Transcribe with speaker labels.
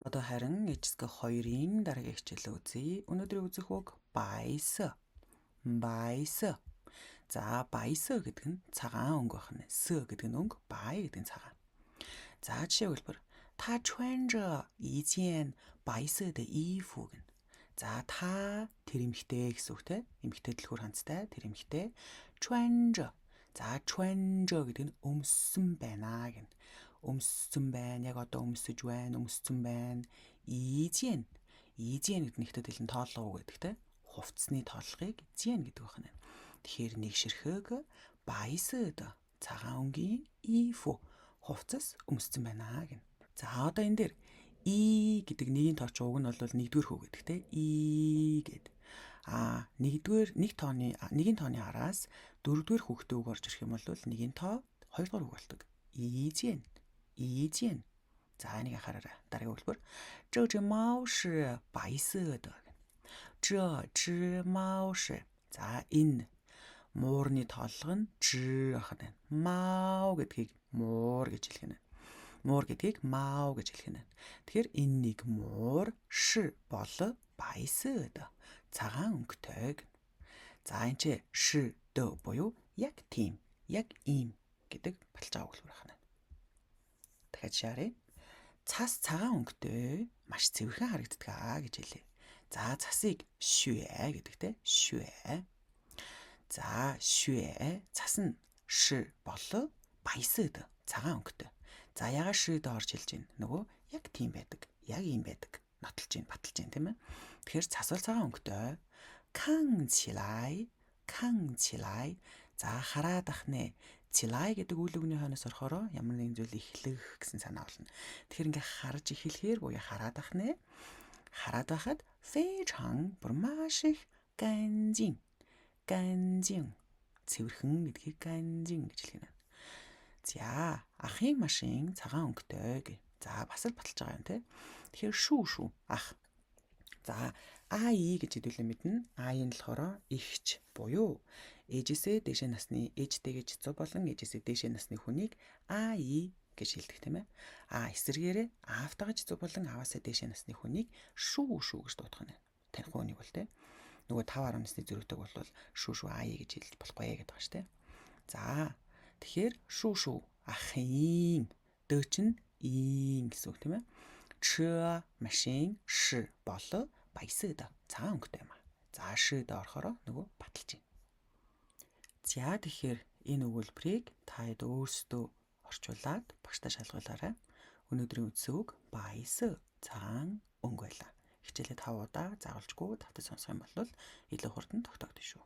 Speaker 1: Одоо харин HSK 2-ын дараагийн хичээлээ үзье. Өнөөдрийн үзэх үг 白色. 白色. За, 白色 гэдэг нь цагаан өнгө байна. 色 гэдэг нь өнгө, 白 гэдэг нь цагаан. За, жишээ өгүүлбэр 他穿着一件白色的衣服 гэнэ. За, та тэр эмэгтэй гэсэн үг те. Эмэгтэй дэлгүүр ханцтай тэр эмэгтэй 穿着. За, 穿着 гэдэг нь өмссөн байна гэнэ. Өмссөн байна. Яг одоо өмсөж байна, өмссөн байна. 一件. 一件 гэдэг нь ихтэй хэлэн тоолгоо гэдэг те. Хувцсны тоолгыг 件 гэдэг байна. Тэгэхээр нэг ширхэг 白色的 цагаан өнгийн 衣服 хувцас өмссөн байна гэнэ. За, одоо энэ дээр 一 гэдэг нэгийн тооч уг нь бол нэгдүгээр хүү гэдэг те. 一 гэд. А нэгдүгээр нэг тооны нэгийн тооны араас дөрөвдүгээр хүүхдээ үг орж ирэх юм бол нэгийн тоо хоёрдугаар үг болдог. 一件. 一件. За, энийг анхаараарай. Дараагийн өгүүлбэр 这只猫是白色的. 这只猫是. За, энэ муурны тоолго нь 只 ах нь. 猫 гэдгийг муур гэж хэлэх нь. Муур гэдгийг 猫 гэж хэлэх нь. Тэгэхээр энэ нэг муур 是 бол 白色的 цагаан өнгөтэй. За, энэ ч 是的 буюу яг тийм, яг ийм гэдэг баталж байгаа өгүүлбэр байна. Дахиад шаарыг. Цас цагаан өнгөтэй маш цэвэрхэн харагддаг аа гэж хэлье. За, цасыг 雪 гэдэг те. 雪. За, 雪 цас нь 是 бол 白色的 цагаан өнгөтэй. За, яагаад 是 дэ орж хэлж байна? Нөгөө яг тийм байдаг. Яг ийм байдаг. Нотолж байна, баталж байна, тийм ээ. Тэгэхээр цас бол цагаан өнгөтэй. 看起来, 看起来. За, хараад ах нэ. 起来 гэдэг үйл үгний хойноос орохороо ямар нэгэн зүйл эхлэх гэсэн санаа болно. Тэгэхээр ингээ харж эхлэхээр буюу хараад ах нэ. Хараад байхад 非常 бүр маш их 干净干净 цэвэрхэн гэдгийг 干净 гэж хэлэх нь. За, ахын машин цагаан өнгөтэй гэ. За, бас л баталж байгаа юм те. Тэгэхээр 叔叔 ах. За, 阿姨 гэж хэдүүлээ мэднэ. 阿姨 нь болохоор эгч буюу ээжээсээ дээшээ насны ээжтэйгээ жицүү болон ээжээсээ дээшээ насны хүнийг 阿姨 гэж хэлдэг, тийм ээ. А эсрэгээрээ аавтайгаа жицүү болон ааваасаа дээшээ насны хүнийг 叔叔 гэж дуудах нь. Таних хүнийг бол те. Нөгөө 5 10 насны зөрүүтэй бол 叔叔阿姨 гэж хэлж болохгүй гэдэг байгаа шүү дээ. За, тэгэхээр 叔叔 ахын 的 чинь ийн гэсэн үг, тийм ээ. 車 машин 是 бол 白色的 цагаан өнгөтэй юм а. За, 是 дэ орохороо нөгөө баталж байна. За, тэгэхээр энэ өгүүлбэрийг та хэд өөрсдөө орчуулад багштай шалгуулаарай. Өнөөдрийн үндсэн үг 白色 цагаан өнгө байлаа. Хичээлээ 5 удаа заавалжгүй тавтаж сонсох юм бол илүү хурдан тогтоогдсон шүү.